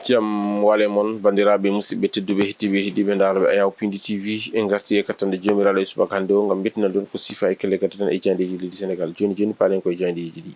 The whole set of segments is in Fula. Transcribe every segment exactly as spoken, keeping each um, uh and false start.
Jam wale mon, banndiraaɓe, musidɓe tedduɓe, heɗiiɓe, heɗiiɓe ndaarooɓe Ayaw Pindi T V. En ngarti e kattanɗe Joomiraaɗo e subaka hannde o, ngam mbettinan ɗon ko siifa e kelle gaddaten e jaayndeeji leydi Senegaal. Jooni jooni, paalen koye jaayndeeji ɗi.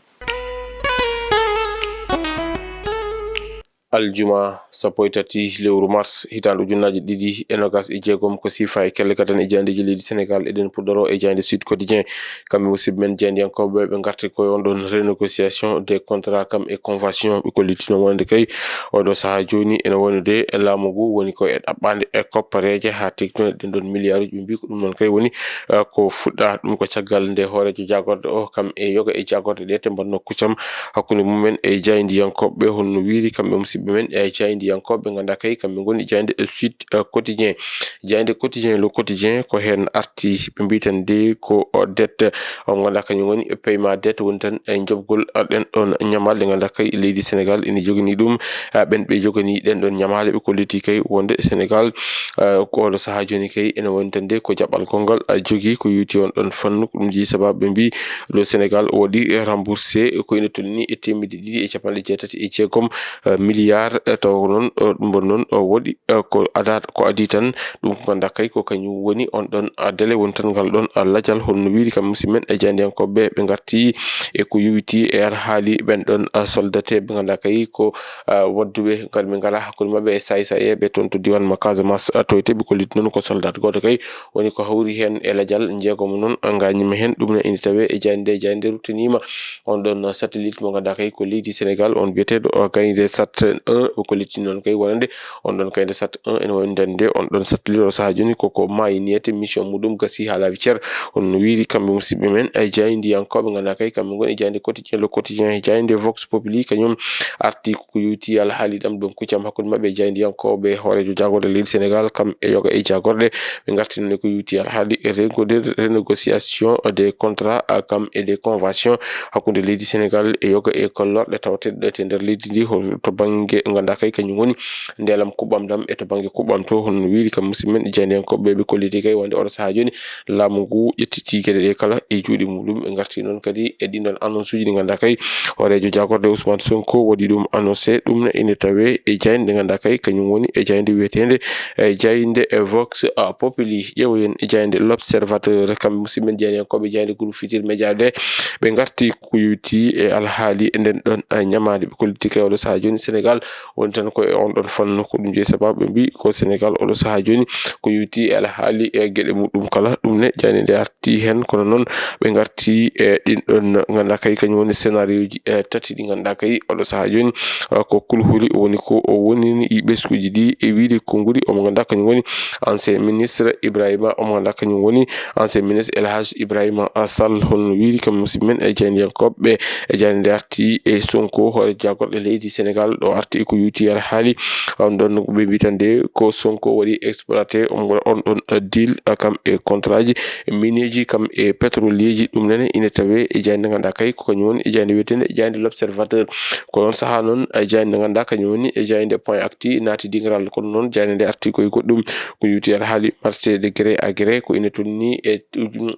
Aljuma sappo e tati lewru mars, hitaande ujunnaaje ɗiɗi e nogas e jeegom, ko siifa e kelle gaddaten e jaayndeeji leydi Senegaal. Eɗen puɗɗoro e jaaynde Sud Quotidien. Kamɓe musidɓe men jaayndiyankooɓe, ɓe ngarti koye on ɗon renégociation des contrats kam e convention. Ɓe kollitino wonde kay oɗo sahaa jooni ene waynude laamu ngu woni ko e ɗaɓɓaande e koppareeje haa tektino ɗen ɗon miliyaaruuji. Ɓe mbii ko ɗum noon kay woni, eh, ko fuɗɗa ɗum ko caggal nde hooreejo jaagorɗe o kam e yoga e jaagorɗe ɗe te mbaɗno kuccam hakkunde mumen e jaayndiyankooɓe, honno wiiri kamɓe musidɓe men e jaayndiyankooɓe, nganndaa kay kamɓe ngoni jaaynde Sud, eh, Quotidien. Jaaynde Quotidien, Le Quotidien, ko heen arti. Ɓe mbii tan de ko, o, dette, o, nganndaa kañum woni paiement dette, woni tan e njoɓgol, a, ɗen ɗon ñamaaɗe, nganndaa kay leydi Senegaal ene joganii ɗum, a, ɓen ɓe joganii ɗen ɗon ñamaaɗe, ɓe kolliti kay wonde Senegaal, a, ko oɗo sahaa jooni kay ene woni tan de ko jaɓɓal gonngal, a, jogii ko yuuti on ɗon fannu. Ko ɗum jeyi sabaabu ɓe mbii le Senegaal waɗi remboursé ko ina tolni e teemedde ɗiɗi e capanɗe jeetati e jeegom, a, milliard, a, tawa ko noon, a, ɗum ɗon noon, a, waɗi, a, ko ada, ko adii tan. Ɗum ko nganndaa kay ko kañum woni on ɗon, a, délai, woni tan ngal ɗon, a, lajal, holno wiiri kam musidɓe men e jaayndiyankooɓe ɓe, ɓe ngarti e ko yowiti e alhaali ɓen ɗon, a, soldateeɓe, nganndaa kay ko, a, waɗduɓe ngar ɓe ngara hakkunde maɓɓe e saay-saayeeɓe toon to diiwaan mo Casamance, a, toyte. Ɓe kolliti noon ko soldat gooto kay woni ko hawri heen e lajal njeegomo noon, a, ngaañima heen. Ɗum ne ina tawee e jaaynde, jaaynde ruttaniima on ɗon satellite mo nganndaa kay ko leydi Senegaal, on biyeteeɗo, o, Gaynde Sat un. Ɓe kolliti noon kay wonande on ɗon Gaynde Sat un ene woni dande on ɗon satellite o sahaa jooni koko maayi niyete, mission muɗum gasi haa laabi cer. Honno wiiri kamɓe musidɓe men e jaayndiyankooɓe nganndaa kay kamɓe ngoni e jaaynde Quotidien, Le Quotidien, e jaaynde Vox Populi, kañum arti ko yowiti alhaali ɗam ɗum kuccam hakkunde maɓɓe e jaayndiyankooɓe hooreejo jaagorɗe leydi Senegaal kam e yoga e jaagorɗe. Ɓe ngarti noon ko yowiti alhaali rengo-, renégociation des contrats, a, kam e des conventions hakkunde leydi Senegaal e yoga e gollorɗe tawateɗe ɗe te nder leydi ndi, hol to bannge nganndaa kay kañum woni ndeelam kuɓɓam ɗam e to bannge kuɓɓam to. Honno wiiri kam musidɓe men e jaayndiyankooɓe ɓe kolliti kay wonde oɗo sahaa jooni laamu ngu ƴettiti geɗe ɗe kala e juuɗe muɗum. Ɓe ngarti noon kadi e ɗin ɗon annonce uji ɗi nganndaa kay hooreejo jaagorɗe Ousmane Sonko waɗi ɗum annoncé. Ɗum ne ina tawee e jaaynde nde nganndaa kay kañum woni e jaaynde wiyeteende, e jaaynde, e Vox, a, Populi. Ƴeewoyen e jaaynde L'Observateur, kamɓe musidɓe men jaayndiyankooɓe jaaynde groupe Futurs Médias ɗe, ɓe ngarti ko yowiti e alhaali e nden ɗon, a, ñamaande. Ɓe kolliti kay oɗo sahaa jooni Senegaal woni tan ko e on ɗon fannu. Ko ɗum jeyi sabaabu ɓe mbii ko Senegaal oɗo sahaa jooni ko yowiti e alhaali e geɗe muɗum kala. Ɗum ne jaaynde nde arti heen, kono noon ɓe ngarti e ɗin ɗon nganndaa kay kañum woni scénario ji, e, tati ɗi nganndaa kay oɗo sahaa jooni, a, ko kulhuli woni ko o wonini ɓesnguuji ɗi e wiide konnguɗi. Omo nganndaa kañum woni ancien ministre Ibrahima, omo nganndaa kañum woni ancien ministre El Hadj Ibrahima Sall. Holno wiiri kam musidɓe men e jaayndiyankooɓe e jaaynde nde arti e Sonko, hoore jaagorɗe leydi Senegaal, ɗo arti e ko yowiti alhaali on ɗon ɓe mbii tan de ko Sonko waɗi exploité on, on ɗon, a, deal, a, kam e contrat ji mineeji kam e pétrolier ji. Ɗum nene ina tawee e jaaynde nganndaa kay ko kañum woni e jaaynde wiyeteende jaaynde L'Observateur. Ko oon sahaa noon e jaaynde nganndaa kañum woni e jaaynde Point Actu naati dingiral. Kono noon jaaynde nde arti koye goɗɗum ko yowiti alhaali marché de gré à gré, ko ina tolni e,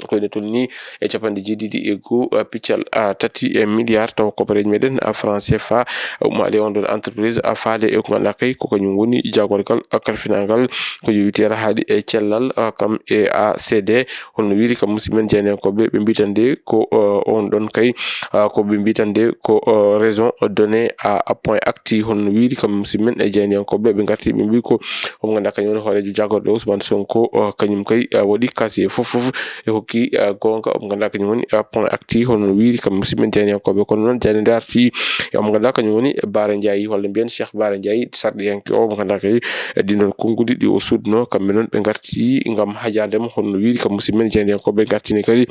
ko ina tolni e capanɗe jeeɗiɗi e goo, a, piccal, a, tati e milliard tawa kopareeji meɗen, a, franc C F A, ummaade e on ɗon entreprise, a, faade e ko nganndaa kay ko kañum woni jaagorgal, a, kalfinaagal ko yowiti alhaali e cellal, a, kam e A C D. Holno wiiri kam musidɓe men jaayndiyankooɓe, ɓe mbii tan de ko, o, on ɗon kay, a, ko ɓe mbii tan de ko, o, raison donnée à, à Point Actu. Holno wiiri kam musidɓe men e jaayndiyankooɓe, ɓe ngarti ɓe mbii ko omo nganndaa kañum woni hooreejo jaagorɗe Ousmane Sonko, o, kañum kay, a, waɗi casier fof fof e hokki, a, goonga. Omo nganndaa kañum woni, a, Point Actu. Holno wiiri kam musidɓe men jaayndiyankooɓe, kono noon jaaynde nde arti e omo nganndaa kañum woni Bara Ndiaye, walla mbiyen Cheikh Bara Ndiaye, sarɗiyanke o, omo nganndaa kay e ɗin ɗon konnguɗi ɗi o suuɗnoo, kamɓe noon ɓe ngarti ngam hajaade mo. Holno wiiri kam musidɓe men jaayndiyankooɓe, ɓe ngartini kadi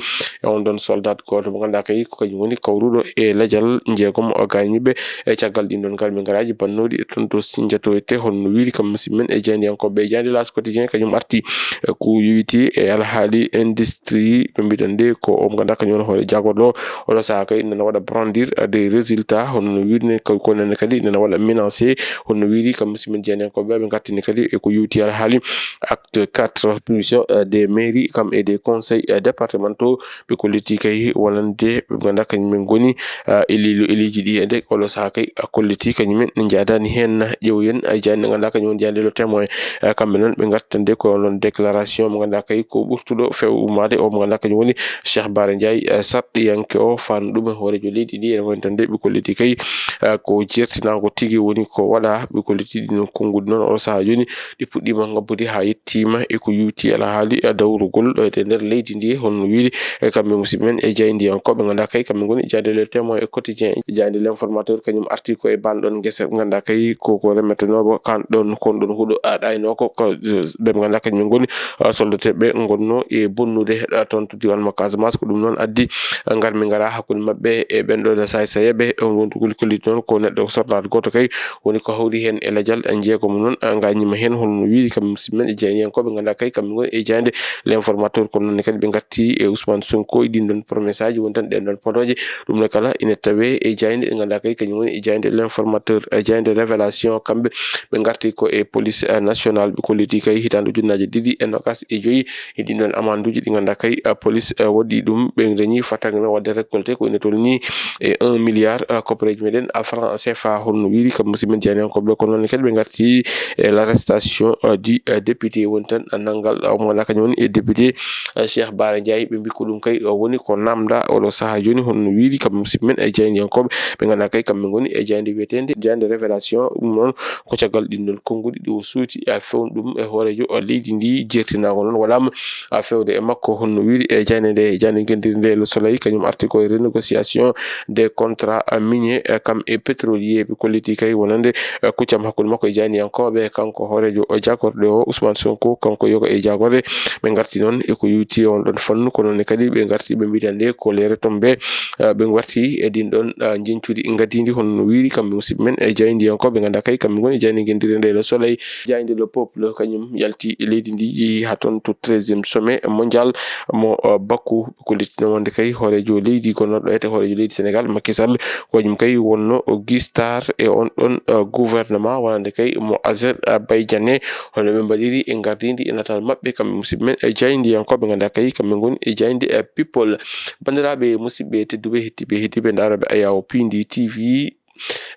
e on ɗon soldat gooto mo nganndaa kay ko kañum woni kawruɗo e lajal njeegom o gaañiiɓe e caggal ɗin ɗon garmi ngaraaji bannooɗi e toon to Sindian Toité. Holno wiiri kam musidɓe men e jaayndiyankooɓe e jaaynde L'As Quotidien, kañum arti e ko yowiti e alhaali industrie, ɓe mbii tan de ko omo nganndaa kañum woni hoore jaagorɗo o. Oɗo sahaa kay nana waɗa brandir des résultats, hono no wiirne ko, ko nene kadi nana waɗa menacé, hono wiyri kam musidɓe men jeenankoɓe, ɓe ngartini kadi e ko yowti alhaali acte quatre, punition, euh, des mairies kam e des conseils, euh, départementaux. Ɓe kolliti kay wonande ɓe ngannduɗaa kañum en ngoni, euh, e leydi, e leydi ɗi e nde oɗo sahaa kay, euh, kolliti kañum en ne njaadaani heen. Ƴeewen, euh, jaaynde nde ngannduɗaa kañum woni jaaynde Le Témoin, euh, kamɓe noon ɓe ngarti tan de ko onon déclaration mo ngannduɗaa kay ko ɓurtuɗo few ummaade o mo ngannduɗaa kañum woni Cheikh Bara Ndiaye, eh, sarɗiyanke o, faandu ɗum e hooreejo leydi ndi, ene woni tan de ɓe kolliti kay, eh, ko jeertinaango tigi woni ko waɗa. Ɓe kolliti ɗi noon, konnguɗi noon, oo sahaa jooni, ɗi puɗɗiima ngabbude haa yettiima e ko yowti alhaali, eh, dawrugol, eh, e nder leydi ndi, hono no wiyri, eh, kamɓe musidɓe men e jaayndiyankooɓe, ngannduɗaa kay, kamɓe ngoni jaaynde Le Témoin e Quotidien, jaaynde L'Informateur, kañum arti ko e banɗon ngesa, ngannduɗaa kay, ko, ko remetenooɓe, kan ɗon, kon ɗon huɗo, a, ɗaynoo ko, ko, eh, ɓe ngannduɗaa kañum ngoni, ah, soldateeɓe ngonnoo e bonnude, ah, toon to diiwaan mo Casamance. Ko ɗum noon addi, ah, ngar min ngara hakkunde maɓɓe e ɓen ɗoon saay-saayeeɓe. On wondu kuli kolliti noon ko neɗɗo sordaade gooto kay woni ko hawri heen e lajal, ah, jeegom noon, ah, ngañiima heen, hono no wiyri kam musidɓe men e jaayndiyankooɓe ngannduɗaa kay kamɓe ngoni e jaaynde L'Informateur. Kono noon ne kadi ɓe ngarti e Ousmane Sonko e ɗiin ɗoon promesse aji woni tan ɗeen ɗoon podooje. Ɗum ne kala ina tawee e jaaynde ɗe ngannduɗaa kay kañum woni e jaaynde L'Informateur, e jaaynde Révélation. Kamɓe ɓe ngarti ko e police, eh, nationale, ɓe kolliti kay hitaande ujunnaaje ɗiɗi e noogaas e joyi e ɗiin ɗoon amanduuji ɗi ngannduɗaa kay, eh, police, eh, waɗi ɗum, ɓe dañi fataŋ no waɗde récolté ko ina tolnii e un milliard, eh, koppareeji meɗen, eh, franc C F A. Hono wiyri kam musidɓe men jaayndiyankooɓe, ko noon kadi ɓe ngarti e l'arrestation, eh, du, eh, député woni tan, eh, nanngal, eh, mo ngannduɗaa kañum woni e député, eh, Cheikh Bara Ndiaye. Ɓe mbi ko ɗum kay, eh, woni ko namda oɗo sahaa jooni, hono no wiyri kam musidɓe men e jaayndiyankooɓe ɓe ngannduɗaa kay kamɓe ngoni e jaaynde wiyeteende jaaynde Révélation. Ɗum noon ko caggal ɗin ɗon konnguɗi ɗi o suuti, a, fewndo ɗum e hooreejo, a, leydi ndi, jeertinaango noon waɗaama, a, fewde e makko, hono no wiyri e jaaynde nde, jaaynde ngenndiri nde Le Soleil, kañum arti ko e renégociation des contrats, a, miniers, a, kam e pétrolier. Ɓe kolliti kay wonande, a, kuccam hakkunde makko e jaayndiyankooɓe, kanko hooreejo, o, jaagorɗe o, Ousmane Sonko, kanko yoga e jaagorɗe. Ɓe ngarti noon e ko yowti e on ɗon fannu, kono ne kadi ɓe ngarti ɓe mbiɗa nde ko leere tombe, a, ɓe ngarti e ɗin ɗon, a, njeñcudi ngadiindi hono no wiyri kamɓe musidɓe men e jaayndiyankooɓe ngannduɗaa kay kamɓe ngoni jaaynde ngenndire nde Le Soleil, jaaynde Le Peuple kañum yalti e leydi ndi yehi haa toon to treizième sommet mondial mo, a, Bakou. Ko lettino wonde kay hooreejo leydi gonnoɗo ɗo e hooreejo leydi Sénégal Macky Sall, ko kañum kay wonno o gistar e on ɗon, a, gouvernement wonande kay mo Azerbaïdjan. Hono ɓe mbaɗiri e ngardiindi e natal maɓɓe kamɓe musidɓe men e jaayndiyankooɓe ngannduɗaa kay kamɓe ngoni e jaaynde, a, People. Banndiraaɓe musidɓe tedduɓe, hettiiɓe, heɗiiɓe, ndarooɓe Ayawo Pindi T V,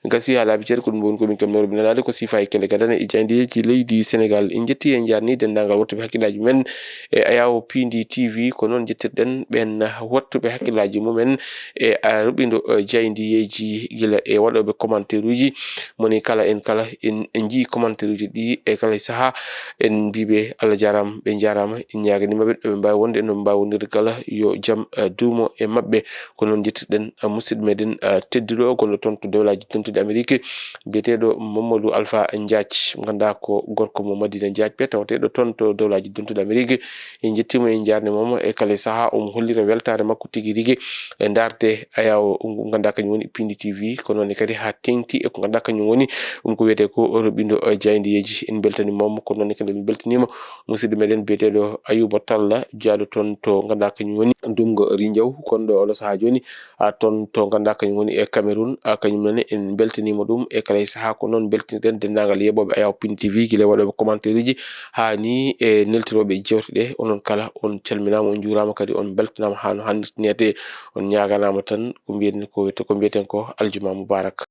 gasi haa laabi jeetati, ko ɗum woni ko min keɓnoo rubinanaade ko siifa e kelle gadane e jaayndeeji leydi Sénégal. En njetti e njaarni denndaangal waɗtuɓe hakkillaaji men e Ayawo Pindi T V, ko noon njettirɗen ɓeen waɗtuɓe hakkillaaji mumen e, a, ruɓindo, e, jaayndeeji gila e waɗooɓe commentaire uji, moni kala en kala en, en njii commentaire uji ɗi e kala sahaa, en mbiiɓe Allah jaaraama, ɓe njaaraama, en ñaaganiima ɓe, ɓe mbaawi wonde, no ɓe mbaawi wondirde kala, yo jam, eh, duumo e maɓɓe. Ko noon njettirɗen, eh, musidɗo meɗen, eh, tedduɗo o, gonɗo toon to Dowlaaji Dentuɗi Amerik, biyeteeɗo Mamadou Alpha Ndiaye, ngannduɗaa ko gorko mo Madina Ndiaye, pe tawateeɗo toon to Dowlaaji Dentuɗi Amerik. En njettiima, en njaarniima mo e kala sahaa, omo hollira weltaare makko tigi rigi e ndaarde Ayawo ngu ngannduɗaa kañum woni Pindi T V, ko noon ne kadi haa teeŋti e ko ngannduɗaa kañum woni ɗum ko wiyetee ko ruɓindo, eh, jaayndeeji. En mbeltaniima mo, ko noon ne kadi en mbeltaniima musidɗo meɗen biyeteeɗo Ayuba Talla, jaaɗo toon to ngannduɗaa kañum woni Dumgo Rinjaw, gonɗo oɗo sahaa jooni, a, toon to ngannduɗaa kañum woni e Cameroun, a, kañum noon en mbeltaniima ɗum e kala sahaa. Ko noon mbeltinirɗen denndaangal yeeɓooɓe Ayawo Pindi T V, gila waɗooɓe commentaire uji haa ni e neltirooɓe jeewte ɗe. Onon kala on calminaama, on njuuraama, kadi on mbeltanaama haa no hannirta neede. On ñaaganaama tan ko mbiyen, ko wiyete, ko mbiyeten ko aljuma mubarak.